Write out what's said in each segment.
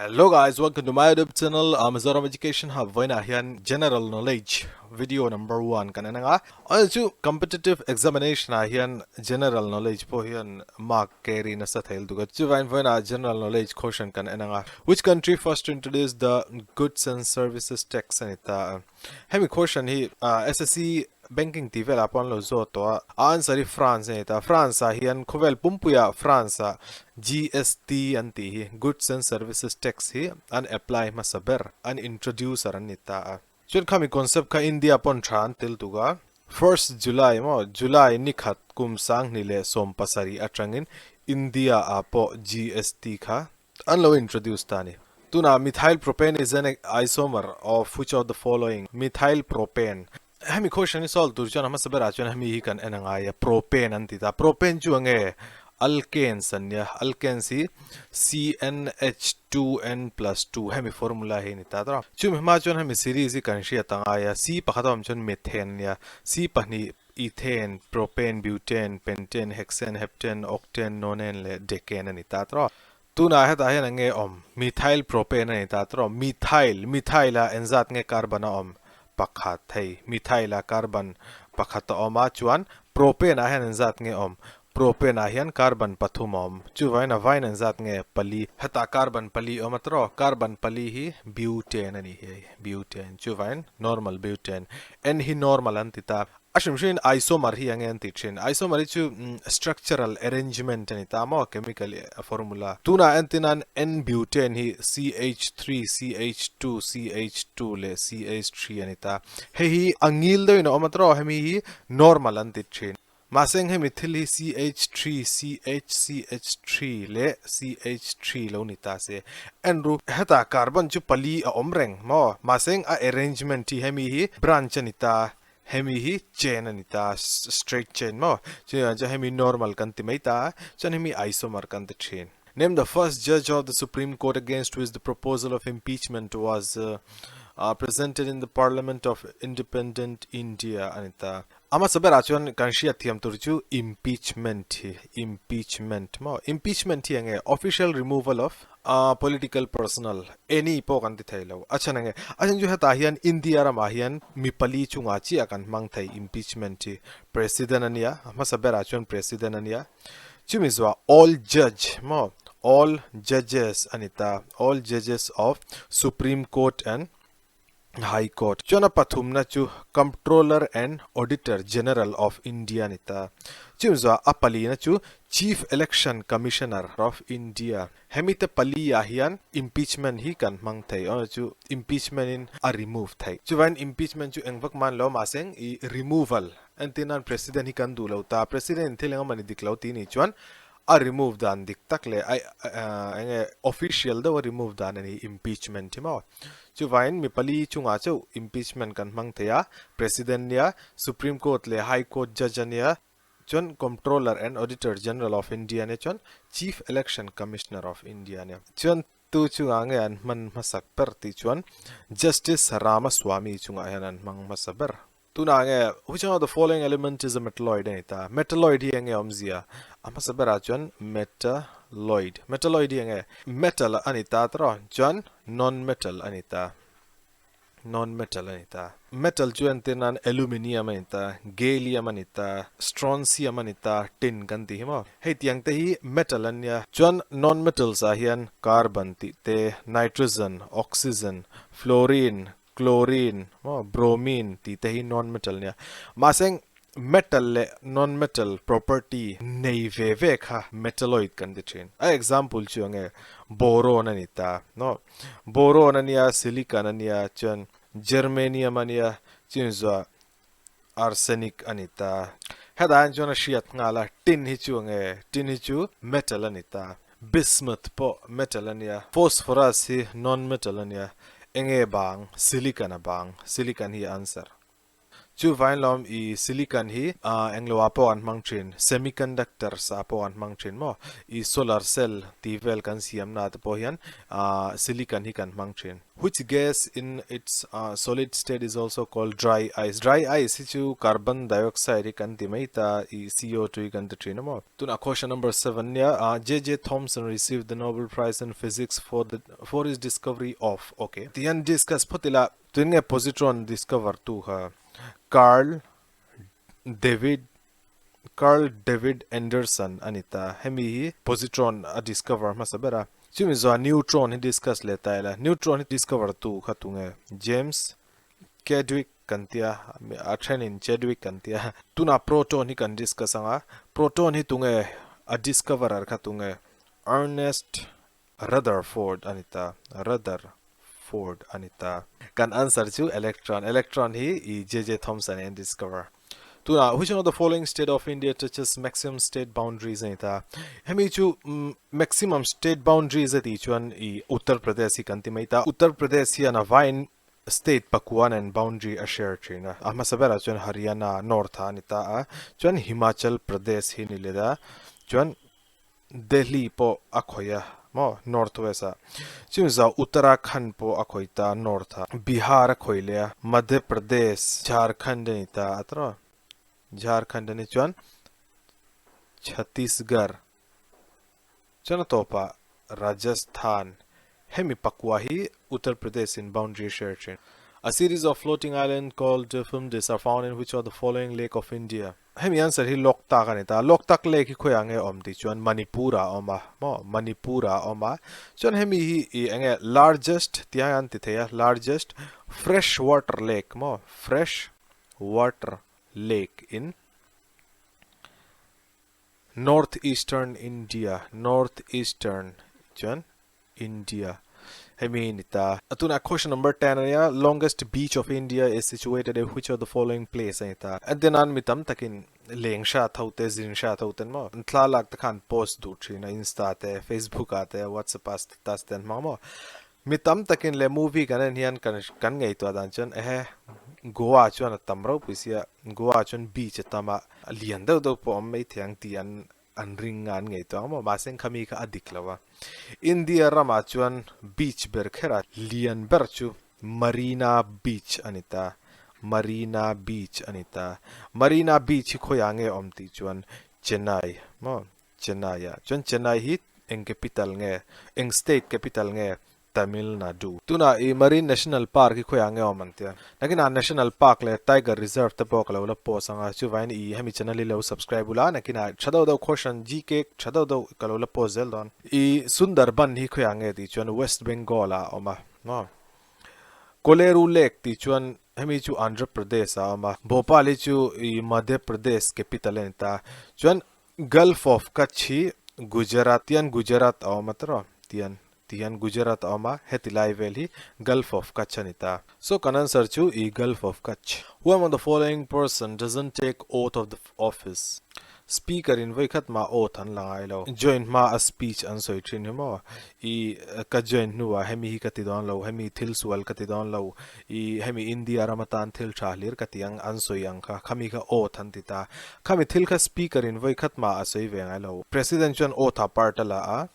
Hello guys, welcome to my YouTube channel uh, Mizoram Education Hub. Vawiinah hian General Knowledge video number 1 kan en anga. Ani chu competitive examination ah hian General Knowledge pawh hian mark carry nasa thei lutuk a. Chuvain vawiinah General Knowledge question kan en anga. Which country first to introduce the Goods and Services Tax ani ta. Hemi question hi SSC banking tih velah pawh an lo zawt tawh a, a answer hi France a ni ta. France ah hian khawvel pumpuiah France ah GST an tih hi, Goods and Services Tax hi an apply hmasa ber, an introducer an ni ta a. Chuan khami concept kha India pawn tha an tel tuk a, First July maw, July ni khat kum 2017 atangin India ah pawh GST kha An lo introduce ta a ni. Tunah methyl propane is an isomer of which of the following? Methyl propane. Hemi question hi solve tur chuan a hmasa berah chuan hemi hi kan en a ngai a, propane an ti ta. Propane chu enge? Alkanes an nia. Alkanes hi CnH2n plus 2 hemi formula hi a ni ta tawh a. Chumi hma chuan hemi series hi kan hriat a ngai a, C pakhat a awm chuan methane a nia, C pahnih ethane, propane, butane, pentane, hexane, heptane, octane, nonane leh decane a ni ta tawh a. Tunah hetah hian eng nge awm? Methyl propane a ni ta tawh. Methyl, methyl ah engzat nge carbon a awm? Pakhat. Hei, methyl ah carbon pakhat a awm a, chuan propane ah hian engzat nge awm? Propane ah hian carbon pathum a awm. Chuvangin a vain engzat nge? Pali. Hetah carbon pali a awm a tawh. Carbon pali hi butane a ni hi hei, butane. Chuvangin normal butane. N hi normal an ti ta. A hrim hrimin isomer hi enge an tih thin? Isomer hi chu structural arrangement a ni ta maw, chemical formula. Tunah entin N-butane hi CH3, CH2, CH2 leh CH3 a ni ta. Hei hi a ngil deuhin a awm a tawh, hemi hi normal an ti thin. Mahse eng hemi thil hi CH3, CH, CH3 leh CH3 lo ni ta se. Enru, hetah carbon chu pali a awm reng maw? Mahse eng a arrangement hi hemi hi branch a ni ta. Hemi hi chain a ni ta, straight chain maw? Chutiang chuan hemi normal kan ti mai ta a, chuan hemi isomer kan ti thin. Name the first judge of the Supreme Court against which the proposal of impeachment was presented in the Parliament of Independent India a ni ta. A hmasa berah chuan kan hriat thiam tur chu impeachment hi, impeachment maw? Impeachment hi enge? Official removal of A political personal any pawh kan ti thei lo. A chhan enge? A chhan chu hetah hian India ramah hian mi pali chungah chiah kan hmang thei impeachment hi. President a nia, a hmasa berah chuan President a nia. Chumi zuah all judge maw? All judges a ni ta. All judges of Supreme Court and High Court. Chuan a pathumna chu Comptroller and Auditor General of India a ni ta. Chumi zuah a palina chu Chief Election Commissioner of India. Hemi te pali ah hian impeachment hi kan hmang thei. Awmzia chu impeachment in a remove theih. Chuvain impeachment chu engvak man lo mahse i removal entir nan President hi kan duh lo ta. President in thil engemaw ni dik lo tih nih chuan a remove dan dik tak leh a enge official deuh a remove dan a ni impeachment hi maw. Chuvain mi pali chungah chauh impeachment kan hmang thei a, President nia, Supreme Court leh High Court Judge a nia, chuan Comptroller and Auditor General of India nia chuan Chief Election Commissioner of India nia. Chuan tu chungah nge an hman hmasak ber tih chuan Justice Ramaswamy chungah hian an hmang hmasa ber. Tunah nge which one of the following element is a metalloid a ni ta? Metalloid hi enge awmzia? A hmasa berah chuan metalloid. Metalloid hi enge? Metal a ni ta tawh chuan non-metal a ni ta. Non-metal a ni ta. Metal chu entir nan aluminium a ni ta, gallium a ni ta, strontium a ni ta, tin kan tih hi maw? Hei tiang te hi metal an nia. Chuan non-metals ah hian carbon tih te, nitrogen, oxygen, fluorine, Chlorine, maw, bromine tih te hi non-metal nia. Mahse metal leh non-metal property nei ve ve kha metalloid kan ti thin. A example chu enge boron a ni ta, no. Boron a nia, silicon a nia, chuan germanium a nia, chunzua arsenic a ni ta. Hetah hian chuan a hriat nghal a, tin hi chu enge tin hi chu metal a ni ta. Bismuth pawh metal a nia, phosphorus hi non-metal a nia, enge bang, silicon a bang, silicon hi a answer. Chu vain lawm i silicon hi englo ah pawh an hmang thin, semiconductors ah pawh an hmang thin maw? I solar cell tih vel kan siamna te pawh hian silicon hi kan hmang thin. Which gas in its solid state is also called dry ice? Dry ice hi chu carbon dioxide hi kan ti mai ta, i CO2 hi kan ti thin a maw? Tunah question number 7 nia, JJ Thomson received the Nobel Prize in Physics for the for his discovery of okay. Tihian discuss phawt ila, tun nge positron discover tu kha Carl David Carl David Anderson a ni ta. Hemi hi positron a discover hmasa ber a. Chumi zawha neutron hi discuss leh ta ila. Neutron hi discover tu kha tunge? James Chadwick kan tia, a thenin Chadwick kan tia. Tunah proton hi kan discuss anga. Proton hi tunge? A discoverer kha tunge? Ernest Rutherford a ni ta. Rutherford a ni ta. Kan answer chu electron. Electron hi i JJ Thomson in discover. Tunah which one of the following state of India touches maximum state boundaries a ni ta. Hemi chu maximum state boundaries a tih chuan i Uttar Pradesh hi kan ti mai ta. Uttar Pradesh hian a vain state pakua nen boundary a share thin a. A hmasa berah chuan Haryana north ah a ni ta a. Chuan Himachal Pradesh hi ni let a. Chuan Delhi pawh a khawih a maw North West ah. Chumi zau Uttarakhand pawh a khawih ta North ah. Bihar a khawih leh a, Madhya Pradesh, Jharkhand a ni ta a tawh. Jharkhand a ni chuan Chhattisgarh chuan a tawpah Rajasthan. Hemi pakua hi Uttar Pradesh in boundary a share thin. A series of floating island called Phumdis are found in which of the following lake of India? Hemi answer hi Loktak a ni ta. Loktak lake hi khawiah nge awm tih chuan Manipur ah a awm a maw? Manipur ah a awm a. Chuan hemi hi i enge largest tih hian an ti thei a, largest fresh water lake maw? Fresh water lake in North Eastern India, North Eastern chuan India hemi hi ni ta. Tunah question number 10 a nia, longest beach of India is situated in which of the following place a ni ta. Entir nan mi tam takin leng hria tho te, zin hria tho ten maw an thlalak te khan post duh thin a, insta te, facebook ah te, whatsapp ah status te an hmang maw. Mi tam takin leh movie kan en hian kan kan ngaihtuah dan chuan ehe Goa chuan a tam ropui sia, Goa chuan beach a tam a, lian deuh deuh pawh a awm maithei ang tih an an ring a an ngaihtuah ang maw mahse khami kha a dik lo a. India ramah chuan beach ber kher a lian ber chu Marina Beach a ni ta, Marina Beach a ni ta. Marina Beach hi khawiah nge awm tih chuan Chennai maw Chennai ah chuan Chennai hi eng capital nge eng state capital nge Tamil Nadu. Tunah i Marine National Park hi khawiah nge awm an tia. Nakinah National Park leh Tiger Reserve te pawh ka lo la post ang a, chuvangin i hemi channel hi lo subscribe ula, nakinah tha deuh deuh question GK tha deuh deuh ka lo la post zel dawn. I Sundarban hi khawiah nge tih chuan West Bengal ah a awm a, maw? Koleru Lake tih chuan hemi chu Andhra Pradesh ah a awm a, Bhopal hi chu i Madhya Pradesh capital a ni ta. Chuan Gulf of Kutch hi Gujarat tian Gujarat a awm a tawh tian ti hian Gujarat a awm a, heti lai vel hi Gulf of Kutch a ni ta. So kan answer chu i Gulf of Kutch. Who among the following person doesn't take oath of the office? Speaker in vawikhat mah oath an la ngai lo. Join hma a speech an sawi thin hi maw? I ka join hnuah hemi hi ka ti dawn lo, hemi thil sual ka ti dawn lo, I hemi India ram atan thil tha hlir ka ti ang an sawi ang kha, khami kha oath an ti ta. Khami thil kha Speaker in vawi khat mah a sawi ve ngai lo. President chuan oath ah part a la a,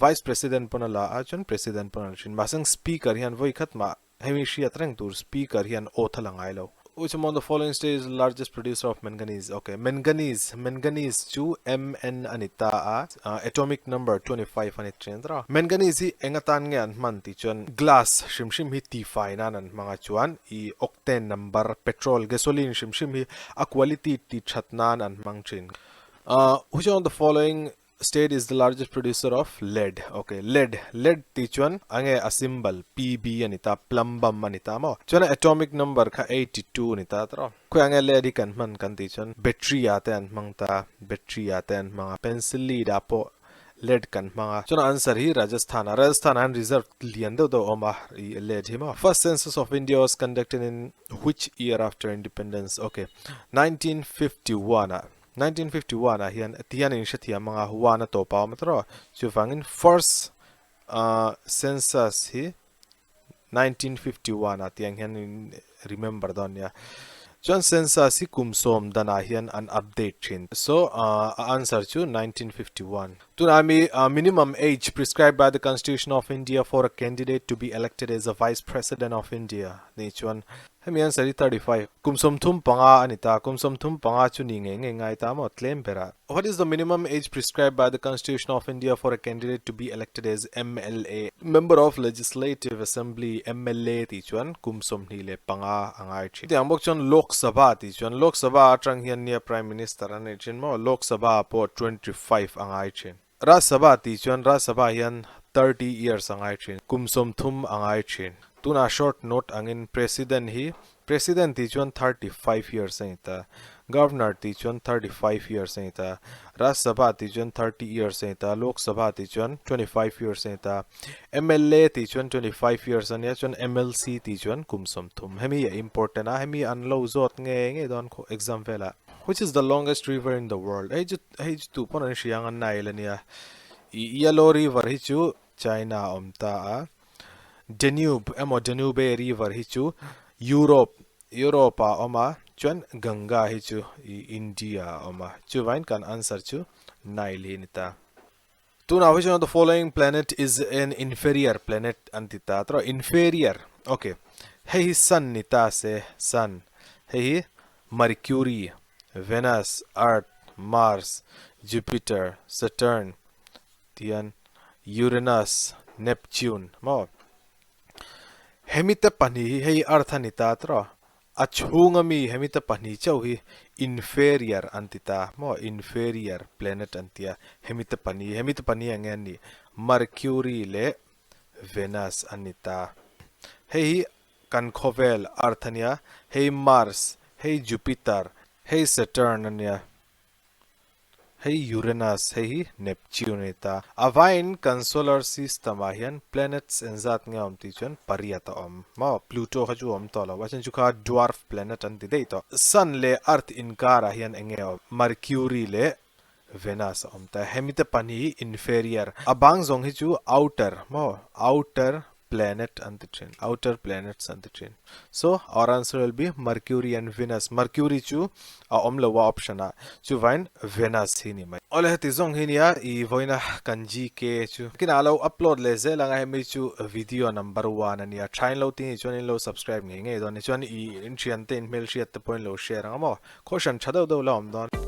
Vice President pawn a la a, chuan President pawn a la thin. Mahse Speaker hian vawi khat mah hemi hriat reng tur Speaker hian oath a la ngai lo. Which among the following state is the largest producer of manganese? Ok, manganese, manganese chu Mn a ni ta a, atomic number 25 a ni thin a. Manganese hi eng atan nge an hman tih chuan glass hrim hrim hi tifai nan an hmang a, chuan i octane number, petrol, gasoline hrim hrim hi a quality ti that nan an hmang thin. Which one of the following State is the largest producer of lead. Ok, lead, lead tih chuan a nge a symbol Pb a ni ta, plumbum a ni ta maw? Chuan a atomic number kha 82 a ni ta tawh. Khawiah nge lead hi kan hman kan tih chuan battery ah te an hmang ta, battery ah te an hmang a, pencil lead ah pawh lead kan hmang a. Chuan a answer hi Rajasthan ah, Rajasthan ah hian reserve lian deuh deuh a awm a i lead hi maw? First census of India was conducted in which year after independence? Ok, 1951 ah. 1951 ah hian ti hian in hrethiam ang a, one a tawp a awm a tawh chuvangin first census hi 1951 ah tiang hian in remember dawn nia. Chuan census hi kum sawm danah hian an update thin. So a answer chu 1951. Tunah mi minimum age prescribed by the Constitution of India for a candidate to be elected as a Vice President of India nih chuan hemi answer hi 35 kum 35 a ni ta. Kum 35 chu ni ngei ngei ngai ta maw tlem berah. What is the minimum age prescribed by the Constitution of India for a candidate to be elected as MLA, Member of Legislative Assembly, mla tih chuan kum 25 a ngai thin. Chutiang bawk chuan Lok Sabha tih chuan Lok Sabha atang hian nia Prime Minister a nei thin maw? Lok Sabha pawh 25 a ngai thin. Raj Sabha tih chuan Raj Sabha hian 30 years a ngai thin, kum 30 a ngai thin. Tunah short note angin President hi President tih chuan 35 years a ni ta, Governor tih chuan 35 years a ni ta, Raj Sabha tih chuan 30 years a ni ta, Lok Sabha tih chuan 25 years a ni ta, mla tih chuan 25 years a nia chuan mlc tih chuan kum 30. Hemi a important a, hemi an lo zawt nge ngei dawn khaw exam velah. Which is the longest river in the world? Hei chu hei chu tu pawn an hria ang a Nile a nia. I Yellow River hi chu China a awm ta a. Danube emaw Danube River hi chu Europe Europe ah a awm a, chuan Ganga hi chu i India ah a awm a. Chuvain kan answer chu Nile hi a ni ta. Tunah which one of the following planet is an inferior planet an ti ta tawh inferior ok hei hi sun ni ta se sun hei hi Mercury Venus Earth Mars Jupiter Saturn tian Uranus Neptune maw hemi te pahnih hi hei Earth a ni ta tawh A chhunga mi hemi te pahnih chauh hi inferior an ti ta maw? Inferior planet an ti a, hemi te pahnih, hemi te pahnih eng nge an nih? Mercury leh Venus an ni ta. Hei hi kan khawvel Earth a nia, hei Mars, hei Jupiter, hei Saturn a nia. Hei Uranus, hei hi Neptune a ni ta. A vaiin kan solar system ah hian planets engzat nge a awm tih chuan pariat a awm. Maw Pluto kha chu a awm tawh lo, a then chu kha dwarf planet an ti daih tawh. Sun leh Earth inkarah hian eng nge a awm? Mercury leh Venus a awm ta. Hemi te pahnih hi inferior. A bang zawng hi chu outer, maw outer planet an ti thin, outer planets an ti thin. So, our answer will be Mercury and Venus. Mercury chu a awm lo a option ah, chuvain Venus hi ni mai. Awle heti zawng hi nia i vawiina kan GK chu. Kinah lo upload leh zel anga hemi chu video number one a nia. Tha in lo ti ni chuan in lo subscribe ngei ngei dawn ni. Chuan i in thiante in hmelhriat te pawhin lo share ang a maw? Khaw hran tha deuh deuh la awm dawn.